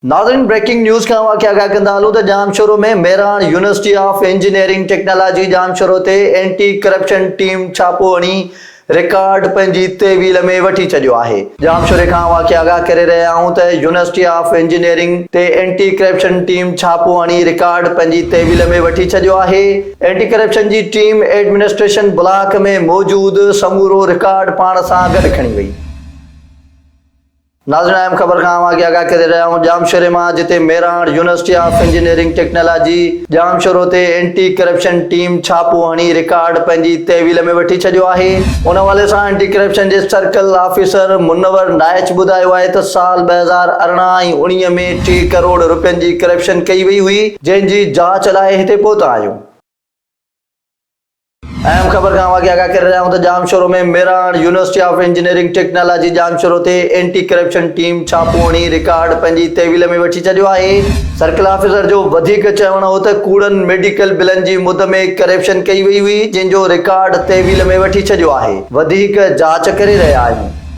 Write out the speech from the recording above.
ناظرين breaking news کان اوهان کي آگاهه ڪندا هلون ته Jamshoro ۾ Mehran university of engineering technology Jamshoro تي اينٽي ڪرپشن ٽيم ڇاپو هڻي رڪارڊ پنهنجي تحويل ۾ وٺي ڇڏيو آهي. ڄامشوري کان اوهان کي آگاهه ڪري رهيا آهيون ته يونيورسٽي آف انجنيئرنگ تي اينٽي ڪرپشن ٽيم ڇاپو هڻي رڪارڊ پنهنجي تحويل ۾ وٺي ڇڏيو آهي. اينٽي ڪرپشن جي ٽيم ايڊمنسٽريشن بلاڪ ۾ موجود سمورو رڪارڊ پاڻ سان گڏ کڻي وئي. ناظرين اهم خبر کان اوهان کي آگاهه ڪري رهيا آهيون ڄامشوري مان جتي Mehran university of engineering technology Jamshoro تي اينٽي ڪرپشن ٽيم ڇاپو هڻي رڪارڊ پنهنجي تحويل ۾ وٺي ڇڏيو آهي. ان حوالي سان اينٽي ڪرپشن جي سرڪل آفيسر منور نائچ ٻڌايو آهي ته سال 2018 ۽ 19 ۾ ٽي ڪروڙ رپين جي ڪرپشن ڪئي وئي هئي جنهن جي جاچ لاء هتي پهتا آهيون. اهم خبر کان اوهان کي آگاهه ڪري رهيا آهيون ته Jamshoro ۾ Mehran university of engineering technology Jamshoro تي اينٽي ڪرپشن ٽيم ڇاپو هڻي رڪارڊ پنهنجي تحويل ۾ وٺي ڇڏيو آهي. سرڪل آفيسر جو وڌيڪ چوڻ هو ته ڪوڙن ميڊيڪل بلن جي مد ۾ ڪرپشن ڪئي وئي هئي جنهن جو رڪارڊ تحويل ۾ وٺي ڇڏيو آهي وڌيڪ جاچ ڪري رهيا آهيون.